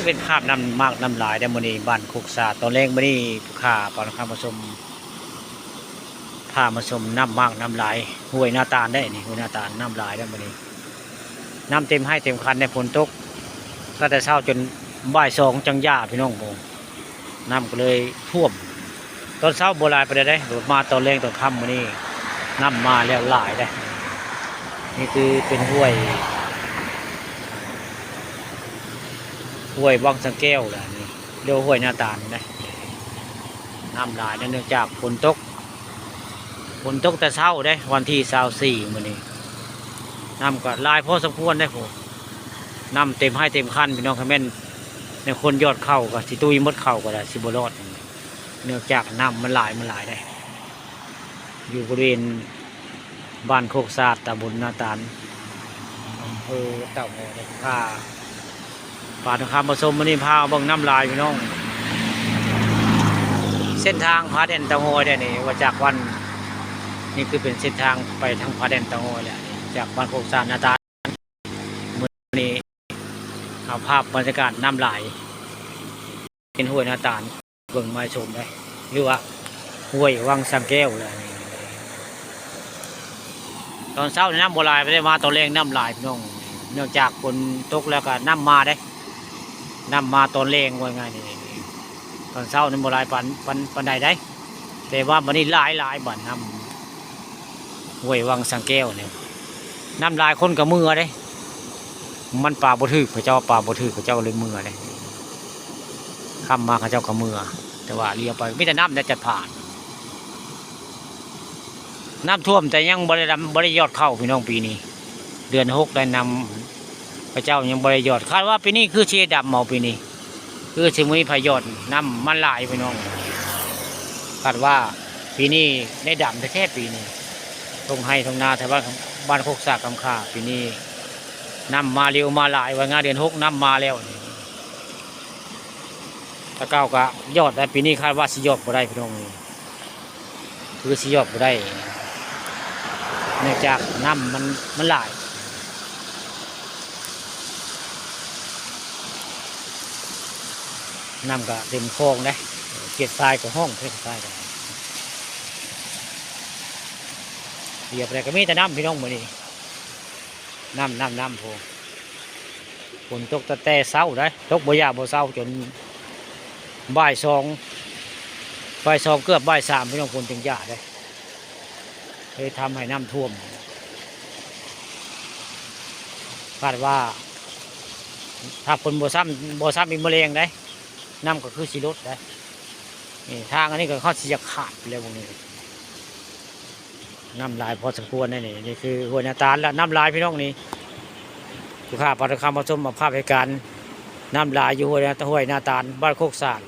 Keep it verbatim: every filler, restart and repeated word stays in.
เป็นภาพน้ำมากน้ำหลายได้มื้อนี้บ้านโคกสาด ตอนแรกมื้อนี้ผู้ข่าปานคำมาชม พามาชมน้ำมากน้ำหลาย ห้วยนาตาลได้นี่ ห้วยนาตาลน้ำหลายได้มื้อนี้ น้ำเต็มไฮ่เต็มคันในฝนตกตั้งแต่เช้าจนบ่ายสองจังหญ้าพี่น้องผม น้ำก็เลยท่วม ตอนเช้าบ่หลายไปเลยได้รถมาตอนแรงตอนค่ำมื้อนี้ น้ำมาแล้วหลายได้ นี่คือเป็นห้วย ห้วยวังสังแก้วแหละนี่ เรียกว่าห้วยนาตาลนะ น้ำหลายนะเนื่องจากฝนตก ฝนตกแต่เช้าได้ วันที่ซาวสี่มื้อนี้ น้ำก็หลายพอสมควรได้ผม น้ำเต็มไฮ่เต็มคันพี่น้อง คันแม่นในคนยอดเข้าก็สิตุ้ยหมดเข้าก็ได้ สิบ่รอด เนื่องจากน้ำมันหลาย มันหลายได้ อยู่บริเวณบ้านโคกสาด ตำบลนาตาล อำเภอเต่างอย ค่ะ ปานคำมาชมมื้อนี้พาเบิ่งน้ำหลายพี่น้อง เส้นทางผาแดนเต่างอยได้นี่ ว่าจากวัน นี่คือเป็นเส้นทางไปทางผาแดนเต่างอยแหละ จากบ้านโคกสาดนาตาล มื้อนี้เอาภาพบรรยากาศน้ำหลาย เป็นห้วยนาตาล เบิ่งมาชมได้ หรือว่าห้วยวังสังแก้วเลย ตอนเช้านี่น้ำบ่หลายไปได้มาตอนแรงน้ำหลายพี่น้อง เนื่องจากฝนตกแล้วก็น้ำมาได้ น้ำมาตอนแรงว่าง่ายนี่ ตอนเช้านี่บ่หลายปาน ปาน ปานใดได้ แต่ว่ามื้อนี้หลายหลายบาดน้ำ ห้วยวังสังแก้วเนี่ย น้ำหลายคนก็เมือเด้ มันปลาบ่ถืก เขาเจ้าปลาบ่ถืก เขาเจ้าเลยเมือเด้ ค่ำมาเขาเจ้าก็เมือ แต่ว่าเลี้ยวไปมีแต่น้ำและจัดผ่าน น้ำท่วมแต่ยังบ่ได้ดำ บ่ได้หยอดเข้าพี่น้องปีนี้ เดือนหกได้น้ำ เขาเจ้ายังบ่ได้หยอด คาดว่าปีนี้คือสิดำเอาปีนี้ คือสิมีไผหยอด น้ำมันหลายพี่น้อง คาดว่าปีนี้ได้ดำแท้ๆปีนี้ ท่งไฮ่ท่งนาแถวบ้าน บ้านโคกสากคำคา ปีนี้น้ำมาเร็วมาหลาย ว่าง่ายเดือนหกน้ำมาแล้วนี่ แต่เก่าก็หยอดได้ ปีนี้คาดว่าสิหยอดบ่ได้พี่น้องนี่ คือสิหยอดบ่ได้ เนื่องจากน้ำมัน มันหลาย น้ำก็เต็มคลองเด้ เขตทรายก็ห้อง เขตทรายก็ เรียบร้อยก็มีแต่น้ำพี่น้องมื้อนี้ น้ำ น้ำ น้ำโพ ฝนตกตั้งแต่เช้าได้ ตกบ่หย่าบ่เซาจนบ่ายสอง บ่ายสองเกือบบ่ายสามพี่น้อง ฝนถึงหย่าได้ เลยทำให้น้ำท่วม คาดว่า ถ้าฝนบ่ซ้ำ บ่ซ้ำอีกมื้อแลงได้ น้ำก็คือสิลดได้ นี่ทางอันนี้ก็เขาสิจะขาดไปแล้วพวกนี้ น้ำหลายพอสมควรนะนี่ นี่คือห้วยนาตาล และน้ำหลายพี่น้องนี่ ผู้ข่าปานคำมาชมมาภาพเหตุการณ์ น้ำหลายอยู่ห้วยนา ห้วยนาตาล บ้านโคกสาด